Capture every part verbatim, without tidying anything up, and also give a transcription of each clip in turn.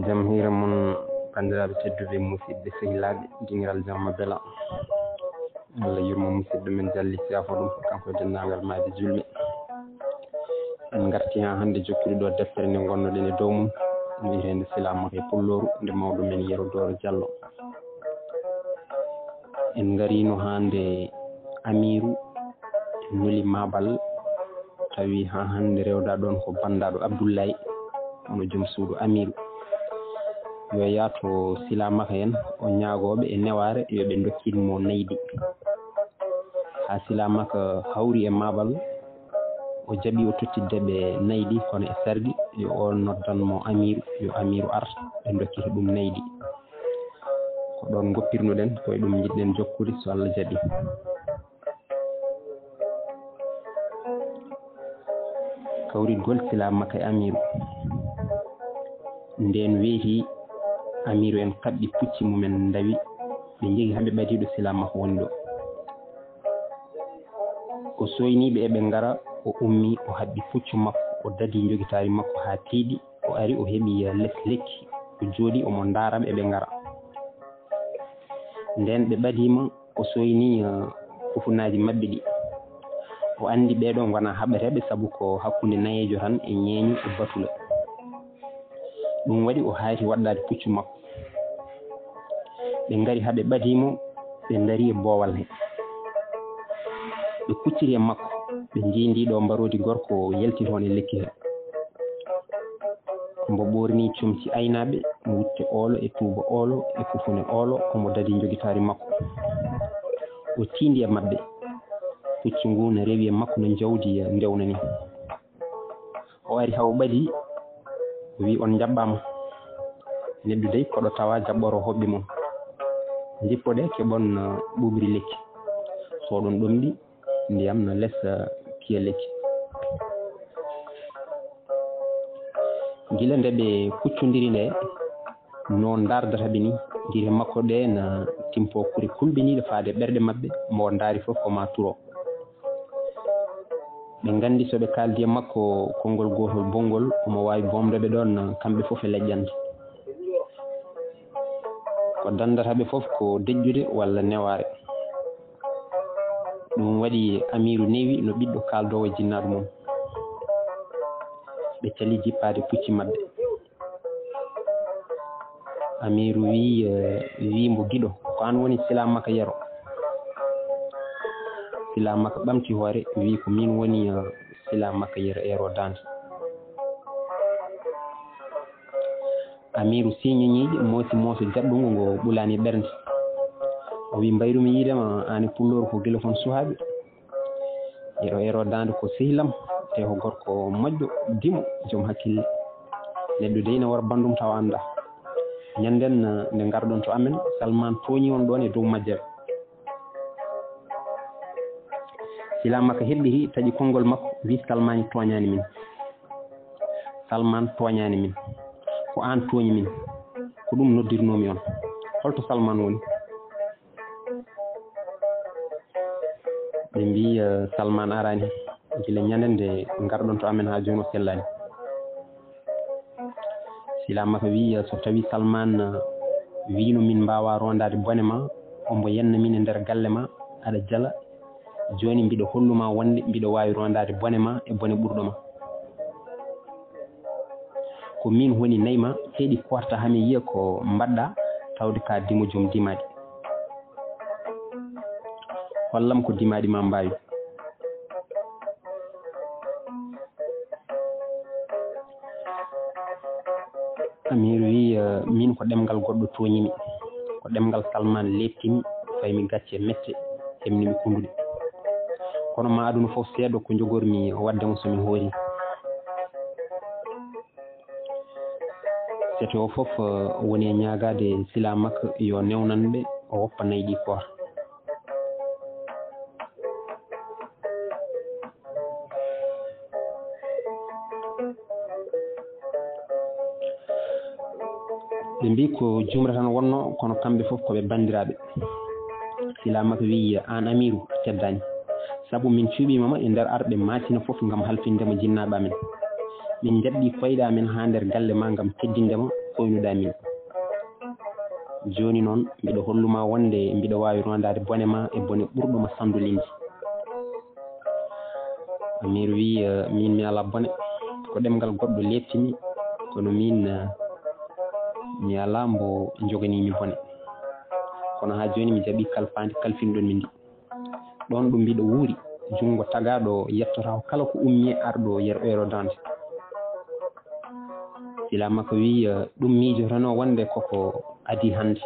Jam hiira mon, banndiraaɓe tedduɓe, musidɓe sehilaaɓe, dingiral jamma bela. Allah yurmo musidɗo men Jalli Siyaafo ɗum, kanko e denndaangal maayɓe julɓe. En ngarti haa hannde jokkude ɗo deftere nde ngonnoɗen e dow mum, wiyeteende Silaamaka e Pullooru, nde mawɗo men Yero Dooro Jallo. En ngariino haa nde Amiiru nuli Maabal, tawi haa hannde rewda ɗoon ko banndaaɗo Abdullaay, hono joom suudu Amiiru. Yo yaato Silaamaka en, o ñaagooɓe e newaare yo ɓe ndokkin mo naydi. Haa Silaamaka hawri e Maabal, o jaɓi o tottidde ɓe naydi, kono e sarɗi yo o noddan mo Amiiru, yo Amiiru ar, ɓe ndokkita ɗum naydi. Ko ɗoon ngoppirnuɗen, ko e ɗum njiɗɗen jokkude, so Allah jaɓi. Kawritgol Silaamaka e Amiiru. Ndeen weeti, Amiiru en kaɓɓi pucci mumen ndawi, ɓe njehi haa ɓe ɓadiiɗo Silaamaka woni ɗo. O sooynii ɓe eɓe ngara, o ummii, o haɓɓi puccu makko, o dadii njogitaari makko haa tiiɗi, o ari, o heɓi, eh, les lekki, o jooɗii, omo ndaara ɓe eɓe ngara. Ndeen ɓe ɓadiima, o sooynii, eh, kufunaaji maɓɓe ɗi. O anndi ɓee ɗoo ngonaa haɓeteeɓe, sabu ko hakkunde nayeejo tan e ñeeño e batula. Ɗum waɗi o hayti waɗɗaade puccu makko. Ɓe ngari haa ɓe ɓadii mo, ɓe ndarii e boowal he. Ɓe kucciri e makko, ɓe njii ndii ɗoo mbaroodi gorko yalti toon e lekki he. Omo ɓoornii comci aynaaɓe, wutte oolo e tuuba oolo e kufune oolo, omo dadii njogitaari makko. O tiindii e maɓɓe. Puccu nguu no rewi e makko no njawdi ndewna nii. O ari haa o ɓadii, o wii, "On njaɓɓaama." Neɗɗo dey, koɗo tawa jaɓɓoro hoɓɓe mum. Njippoɗee, keɓon, uh, ɓuuɓri lekki. So oɗon ɗomɗi, ndiyam no les, uh, piya lekki. Gila nde ɓe kuccondiri nde, no ndaardata ɓe ni, gite makko ɗe na timpo kure kulɓiniiɗe faade ɓerɗe maɓɓe, mo ndaari fof ko ma turo. Ɓe nganndi so ɓe kaaldi e makko konngol gootol bonngol, omo waawi boomde ɓe ɗoon, kamɓe fof e leƴƴannde. Ko danndata ɓe fof ko deƴƴude walla newaare. Ɗum waɗi Amiiru newi no ɓiɗɗo kaaldoowo jinnaaɗo mum. Ɓe cali jippaade pucci maɓɓe. Amiiru wii, eh, wii mbo, "Giɗo, ko aan woni Silaamaka Yero?" Silaamaka ɓamti hoore, wii, "Ko miin woni, eh, Silaamaka Yero, Yero Daande." Amiiru siiñi ñiiƴe, moosi mooso jaɗɗungo ngo ɓulaani ɓernde. O wii, "Mbayru mi yiide ma, aan e Pullooru ko gila kon suhaaɓe." Yero, Yero Daande ko sehil am, te ko gorko moƴƴo, dimo, joom hakkille. Neɗɗo dey na wara banndum tawa anndaa. Ñannden, eh, nde ngarɗon to amen, Salmaan tooñii on ɗoon e dow majjere. Silaamaka heɓɓiti, taƴi konngol makko, wii, "Salmaani tooñaani min. Salmaan tooñaani min. Ko aan tooñi min. Ko ɗum noddirnoomi on. Holto Salmaan woni?" Ɓe mbii, eh, "Salmaan araani. Gila ñande nde ngarɗon to amen haa jooni o sellaani." Silaamaka wii, eh, "So tawii Salmaan, eh, wiino min mbaawaa roondaade bone ma, ombo yenna min e nder galle ma, aɗa jala. Jooni mbiɗo hollu ma wonde mbiɗo waawi roondaade bone ma e bone ɓurɗo ma. Ko miin woni nayi ma, heɗi koorta haa mi yiya ko mbaɗɗa, tawde ka dimo joom dimaaɗi. Hollam ko dimaaɗi ma mbaawi." Amiiru wii, eh, "Miin ko ɗemngal goɗɗo tooñi mi, ko ɗemngal Salmaan leepti mi, fayi mi gacce mette, hemni mi kunduɗe. Kono ma aduna fof seedo ko njogormi waɗde mo so mi hoori." Sete o fof, eh, woni e ñaagaade Silaamaka yo newnan ɓe, o woppa nayi ɗi koorta. Ɓe mbii ko jumra tan wonno, kono kamɓe fof ko ɓe banndiraaɓe. Silaamaka wii, "Aan Amiiru, a teddaani. Sabu min cuuɓiima ma e nder arɓe Maasina fof ngam halfinde ma jinnaaɓe amen. Min njaɓɓii koyɗe amen haa nder galle ma ngam teddinde ma, soynuɗaa min. Jooni noon, mbiɗo hollu ma wonde mbiɗo waawi rondaade bone ma e bone ɓurɗo ma sanndolinde. Amiiru wiyi, eh, miin mi alaa bone. Ko ɗemngal goɗɗo leepti mi, kono miin, eh, mi alaa mbo joganii mi bone. Kono haa jooni mi jaɓii kalfaandi kalfinɗon mi ndi. Ɗoon ɗo mbiɗo wuuri, junngo tagaaɗo yettotaako kala ko ummii e arɗo yer oero daande. Silaamaka wiyi, eh, ɗum miijotono wonde koko adii hannde.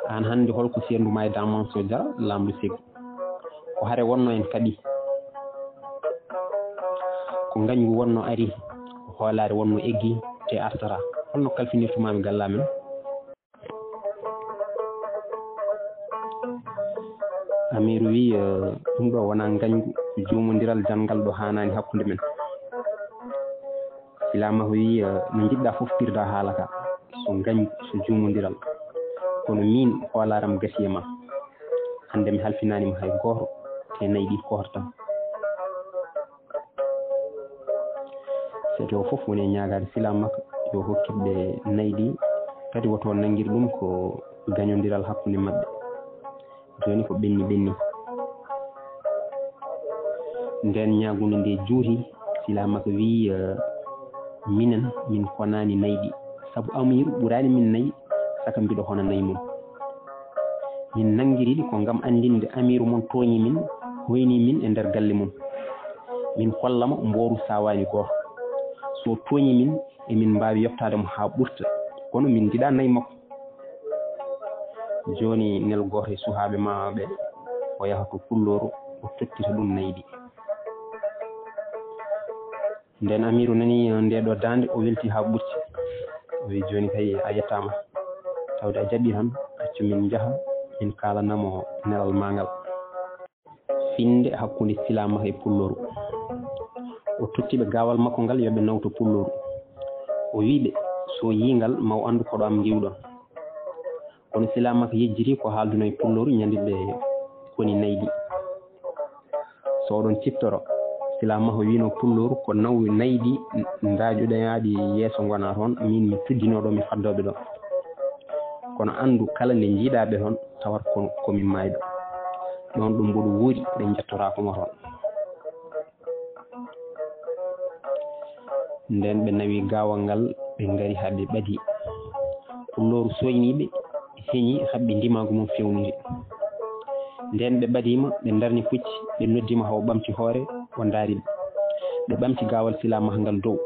Aan hannde holko seerndu ma e Damanso Jara, laamɗo Segu? Ko hare wonno en kaɓi. Ko ngañgu wonno ari, ko hoolaare wonno eggi, te artata. Holno kalfinirtumaami galla men? Amiiru wiyi, eh, ɗum ɗo wonaa ngañgu, ko juumondiral janngal ɗo haanaani hakkunde men. Silaamaka wiyi, eh, no njiɗɗaa fof pirda haala ka. So ngañgu, so juumondiral. Kono miin, hoolaaram gasi e ma. Hannde mi halfinaani ma hay gooto, te nayi ɗi koortam. Seeto o fof woni e ñaagaade Silaamaka yo hokkitɓe nayi ɗi, kadi woto nanngir ɗum ko gañondiral hakkunde maɓɓe. Jooni ko ɓenni ɓenni. Ndeen ñaagunde nde juuti, Silaamaka wiyi, eh, minen, min konaani nayi ɗi, sabu Amiiru ɓuraani min nayi, saka mbiɗo hona nayi mum. Min nanngiri ɗi ko ngam anndinde Amiiru mon tooñi min, hoyni min e nder galle mum. Min holla mo mbooru saawaani gooto. So tooñi min, emin mbaawi yoɓtaade mo haa ɓurta, kono min njiɗaa nayi makko. Jooni nel gooto e suhaaɓe ma ɓe, o yaha to Pullooru, o tottita ɗum nayi ɗi. Ndeen Amiiru nani, eh, ndee ɗoo daande, o welti haa ɓurti. O wiyi, "Jooni kay a yettaama. Tawde a jaɓii tan, accu min njaha, min kaalana mo nelal ma ngal." Finnde hakkunde Silaamaka e Pullooru. O totti ɓe gaawal makko ngal yo ɓe nawto Pullooru. O wiyi ɓe, "So yii ngal, ma o anndu ko ɗo am ngiwɗon." Kono Silaamaka yejjiti ko haaldunoo e Pullooru ñande ɓe koni nayi ɗi. So oɗon ciftoro, Silaamaka wiino Pullooru ko nawi nayi ɗi ndaaƴuɗaaɗi yeeso ngonaa toon, miin mi tuddinoo ɗo, mi faddooɓe ɗo. Kono anndu kala nde njiiɗaa ɓe toon, tawat ko, ko min maayɓe. Ɗoon ɗum mboɗo wuuri, ɓe njettotaako mo toon. Ndeen ɓe nawi gaawal ngal, ɓe ngari haa ɓe ɓadii. Pullooru soyniiɓe, heñi, haɓɓi ndimaagu mum fewniri. Ndeen ɓe ɓadiima, ɓe ndarni pucci, ɓe noddi mo haa o ɓamti hoore, o ndaari ɓe. Ɓe ɓamti gaawal Silaamaka ngal dow.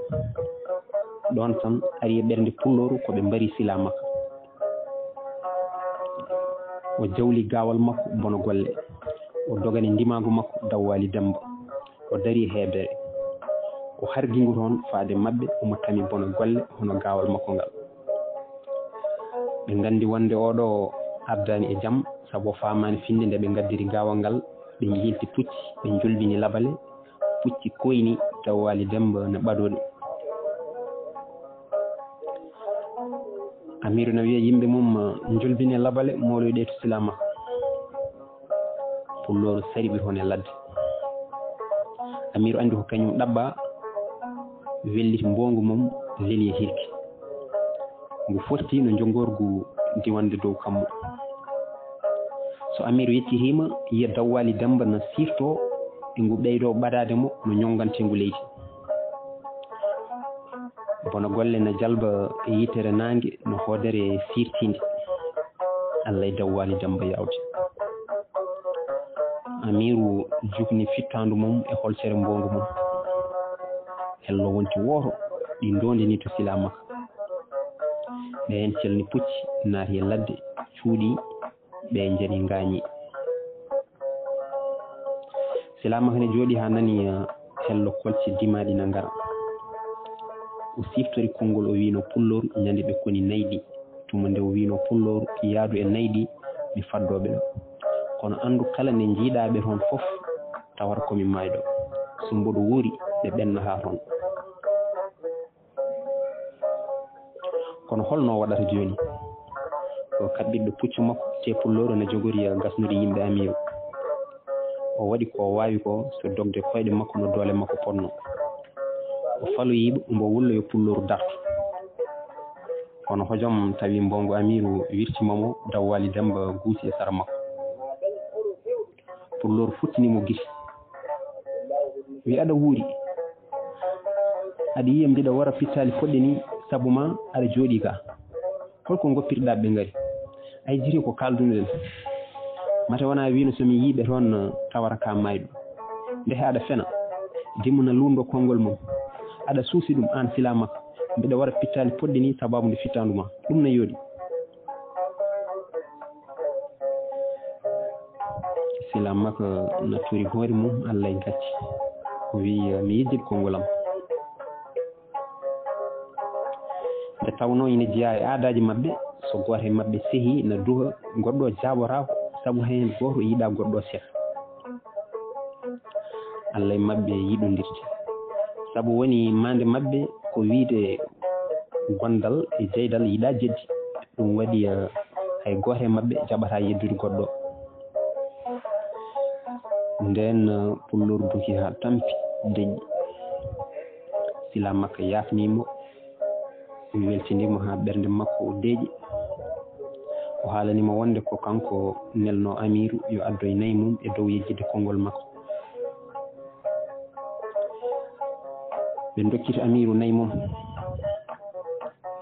Ɗoon tan ari e ɓernde Pullooru ko ɓe mbari Silaamaka. O jawli gaawal makko bono golle. O dogani ndimaagu makko Dawwaali Demmba. O darii heedere. O hargi ngu toon faade maɓɓe, omo tami bono golle hono gaawal makko ngal. Ɓe nganndi wonde oɗo ardaani e jam, sabu o faamaani finnde nde ɓe ngaddiri gaawal ngal, ɓe njiilti pucci, ɓe njolbini labale, pucci koyni Dawwaali Demmba no ɓadoo ɗi. Amiiru na wiya yimɓe mum, "Njolbinee labale, mooloyɗee to Silaamaka." Pullooru sariɓi toon e ladde. Amiiru anndi ko kañum ɗaɓɓa, welliti mboongu mum, leli e hirki. Ngu fotti no njogorgu diwande dow kammu. So Amiiru yeccitiima, yiya Dawwaali Demmba na siirtoo, e ngu ɓeydoo ɓadaade mo no ñonnganteengu leydi. Bono golle na jalba e yitere naange no hoodere siirtiinde. Alla e Dawwaali Demmba yaawde. Amiiru jukni fittaandu mum e holcere mboongu mum. Hello wonti wooto, ɗi ndoondini to Silaamaka. Ɓe heen celni pucci, naati e ladde, cuuɗi, ɓe njani ngaañi. Silaamaka ne jooɗi haa nani, eh, hello kolce dimaaɗi na ngara. O siftori konngol o wiino Pullooru ñande ɓe koni nayi ɗi. Tuma nde o wiino Pullooru yaadu e nayi ɗi mi faddooɓe ɗo. Kono anndu kala nde njiiɗaa ɓe toon fof tawata ko mi maayɗo. So mboɗo wuuri ɓe ɓennataa toon. Kono holno o waɗata jooni? O kaɓɓiɗo puccu makko, te Pullooru ene jogori gasnude yimɓe Amiiru. O waɗi ko o waawi ko, so dogde koyɗe makko no doole makko potno. O faloyiiɓe, mbo wullo yo Pullooru darto. Kono hojom tawi mbongo Amiiru wirtima mo, Dawwali Demmba guusi e sara makko. Pulloor futtini mo gisi. Wi, "Aɗa wuuri. Aɗa yiya mbiɗa wara pittaali poɗɗe ni sabu ma aɗa jooɗii ga. Holko ngoppirɗaa ɓe ngari? Ay jiri ko kaaldunoɗen. Mate wona wiino so mi yiiɓe toon tawata ka maayɗo. Ndehe aɗa fena. Dimmo na luundo konngol mum. Aɗa suusi ɗum aan sila makko. Mbiɗa wara pittaali poɗɗe ni sababu nde fittaandu ma. Ɗum na yooɗi." Sila makko na turi hoore mum, Allah e gacci. O wi'i, "Mi yejjit konngol am." Nde tawnoo ina jeyaa e aadaaji maɓɓe, so gooto e maɓɓe sehii na duha, goɗɗo jaabotaako, sabu heen gooto yiɗaa goɗɗo seha. Allah e maɓɓe yiɗondirde. Sabu woni maande maɓɓe ko wiyde gondal e jeydal yiɗaa jeddi. Ɗum waɗi, eh, hay gooto e maɓɓe jaɓataa yeddude goɗɗo. Ndeen, eh, Pulloor duki haa tampi deƴƴi. Sila makko yaafnii mo, weltinii mo haa ɓernde makko o deeƴi. O haalanii mo wonde ko kanko nelnoo Amiiru yo addoy nayi mum e dow yejjitde konngol makko. Ɓe ndokkiti Amiiru nayi mum.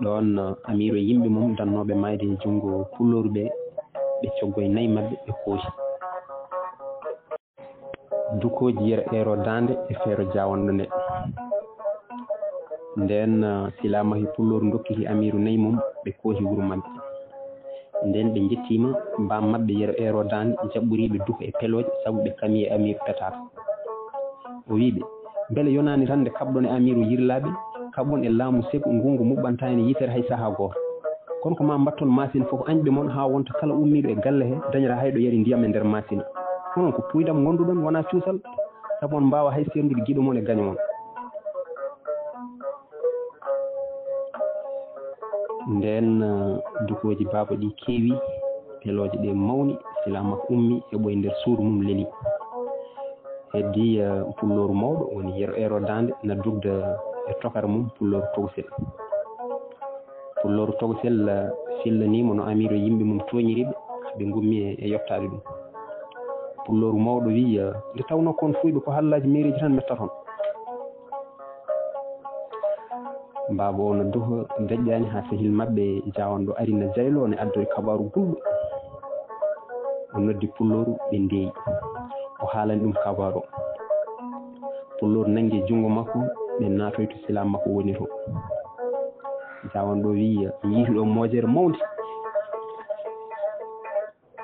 Ɗoon, eh, Amiiru e yimɓe mum dannooɓe maayde e junngo Pulloor ɓe, ɓe coggoy nayi maɓɓe, ɓe kooci. Dukooji yero eero daande e feero jaawanɗo nde. Ndeen, eh, Sila Mahi Pulloor ndokkiti Amiiru nayi mum, ɓe kooci wuro maɓɓe. Ndeen ɓe njettiima baam maɓɓe yero eero daande, jaɓɓoriiɓe duko e pelooje sabu ɓe kami e Amiiru Petaar. O wi'i ɓe, "Mbele yonaani tan nde kaɓɗon e Amiiru yirlaaɓe, kaɓon e laamu segu ngungu muɓɓantaani yitere hay sahaa gooto. Kono ko maa mbatton maasina fof añɓe mon haa wonta kala ummiiɗo e galle he dañata hay ɗo yari ndiyam e nder maasina. Onon ko puydam ngonduɗon, wonaa cuusal, sabu on mbaawaa hay seerndude giɗo mon e gaño mon." Ndeen, eh, dukooji baaba ɗi keewi, pelooje ɗe mawni, Sila makko ummi, heɓoy nder suudu mum leli. Heddii, eh, Pulloor mawɗo, woni yero eero daande, na dugda e tokara mum, Pulloor Togosel. Pulloor Togosel, eh, fillanii mo no Amiiru e yimɓe mum tooñiri ɓe, ɓe ngummi e, e yottaade ɗum. Pulloor mawɗo wi'i, eh, "Nde tawnoo kon fuyɓe ko hallaaji meereeji tan mettaton." Baaba o no duha deƴƴaani haa sehil maɓɓe jaawanɗo ari na jayloo ne addoy kabaaru gulɗo. O noddi Pullooru, ɓe ndeeyi. O haalani ɗum kabaaru o. Pullooru nanngi e junngo makko, ɓe naatoy to Sila makko woni to. Jaawanɗo wi'i, "Mi yii ɗo moojere mawnde."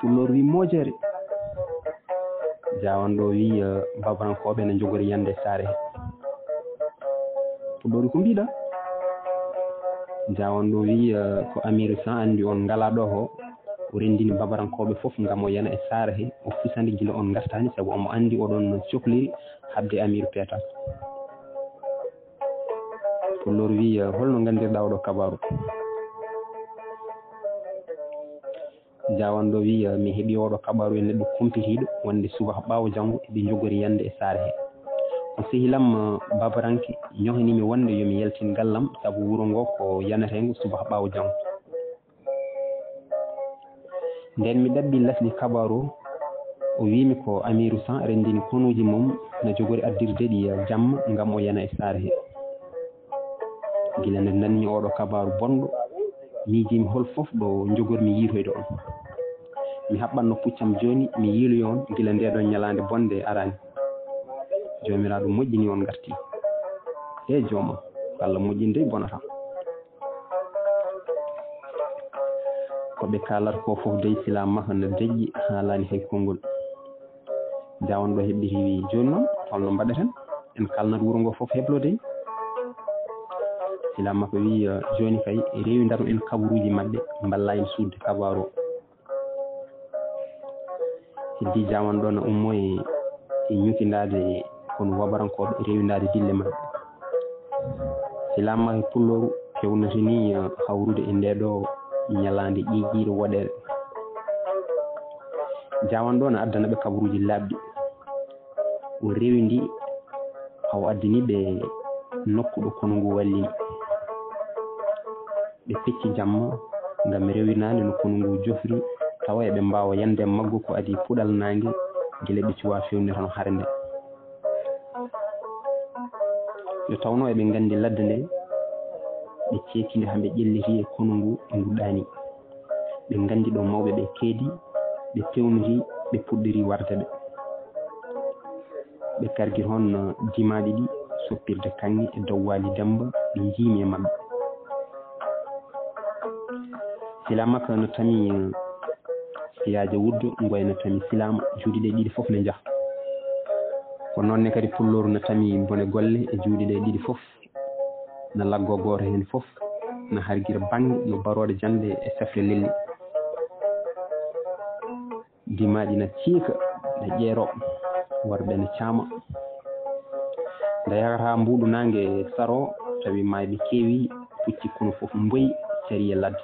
Pulloor wi, "Moojere?" Jaawanɗo wi, eh, "Babarankooɓe ene njogori yande e saare he." Pulloor wi, "Ko mbiɗa?" Jaawanɗo wi, eh, "Ko Amiiru San anndi on ngalaa ɗo ho, o renndini Babarankooɓe fof ngam o yana e saare he, o fisande gila on ngartaani, sabu omo anndi oɗon cokliri haɓde Amiiru Peetal." Pulloor wi, eh, "Holno nganndirɗaa oɗo kabaaru?" Jaawanɗo wi, "Mi heɓi oɗo kabaaru e neɗɗo kumpitiiɗo, wonde subaka ɓaawo janngo eɓe njogori yande e saare he. Ko sehil am, eh, Babaranke ñohanii mi wonde yo mi yaltin gallam, sabu wuro ngo ko yaneteengo subaka ɓaawo janngo." Ndeen mi ɗaɓɓi lasli kabaaru o, o wi mi ko Amiiru San renndini konuuji mum na jogori addirde ɗi jamma ngam o yana e saare he. Gila nde nanmi oɗo kabaaru bonɗo, miijimi hol fof ɗo njogormi yiitoyde on. Mi haɓɓanno puccam jooni, mi yiiloyo on gila ndee ɗoo ñalaande bonde araani. Joomiraaɗo moƴƴini on ngarti. E joomam, ko Allah moƴƴini dey bonata. Ko ɓe kaalata ko fof dey Sila Maha na deƴƴi, haalaani hay konngol. Jaawanɗo heɓɓiti wi, "Jooni noon, holno mbaɗeten? En kalnat wuro ngo fof heblo dey." Sila Maha wi, "Jooni kay, rewindano en kabaruuji maɓɓe, mballa en suutde kabaaru o." Heddii jaawanɗo na ummo e, e ñukindaade kono Babarankooɓe rewindaade dille maɓɓe. Sila Maha e Pullooru pewnatini, eh, hawrude e ndee ɗoo ñalaande ƴiiƴiire woɗeere. Jaawanɗo na addana ɓe kabaruuji laaɓɗi. O rewindi, haa o addani ɓe nokku ɗo konu ngu wallini. Ɓe pecci jamma ngam rewinaade no konu ngu jofri, tawa eɓe mbaawa yande e maggu ko adii puɗal naange, gila ɓe cuwaa feewnirano hare nde. Nde tawnoo eɓe nganndi ladde nde, ɓe ceekii nde haa nde ƴelliti e konu ngu e ngu ɗaanii. Ɓe nganndi ɗo mawɓe ɓe keedi, ɓe peewniti, ɓe puɗɗiri warde ɓe. Ɓe kargi toon, eh, dimaaɗi ɗi soppirde kaŋŋe e dawwaali Demmba, ɓe njiimi e maɓɓe. Silaamaka no tami, eh, Siyaaja Wuddo, Ngoy no tami Silaama, juuɗe ɗe ɗiɗi fof ne njaha. Ko noon ne kadi Pullooru no tami Bone Golle e juuɗe ɗe ɗiɗi fof, na laggo gooto heen fof, na hargira baŋŋe no barooɗe jannde e sefre lelli. Dimaaɗi na ciika, na ƴeero, worɓe na caama. Nde yahata mbuuɗu naange saro, tawi maayɓe keewi, pucci konu fof mboyi, carii e ladde.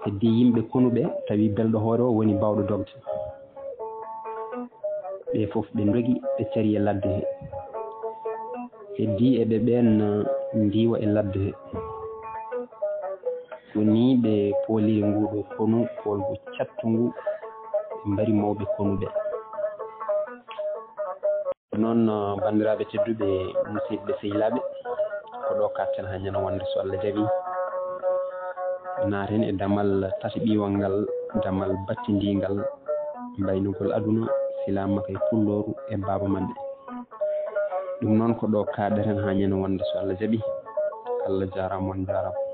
Heddii yimɓe konuɓe, tawi belɗo hoore o woni baawɗo dogde. Ɓe fof ɓe ndogi, ɓe carii e ladde he. Heddii e ɓe ɓeen ndiiwa e ladde he. Ko nii ɓe pooliri nguuɗo konu, poolgu cattungu, ɓe mbari mawɓe konuɓe. Noon, banndiraaɓe tedduɓe, musidɓe sehilaaɓe, ko ɗo kaaɗten haa ñande wonde so Allah jaɓi. Naaten e damal tataɓiwal ngal, damal battindiingal, mbaynugol aduna, Silaamaka e Pullooru e baaba maɓɓe. Ɗum noon ko ɗo kaaɗeten haa ñande wonde so Allah jaɓi. Allah jaaraama, on njaaraama.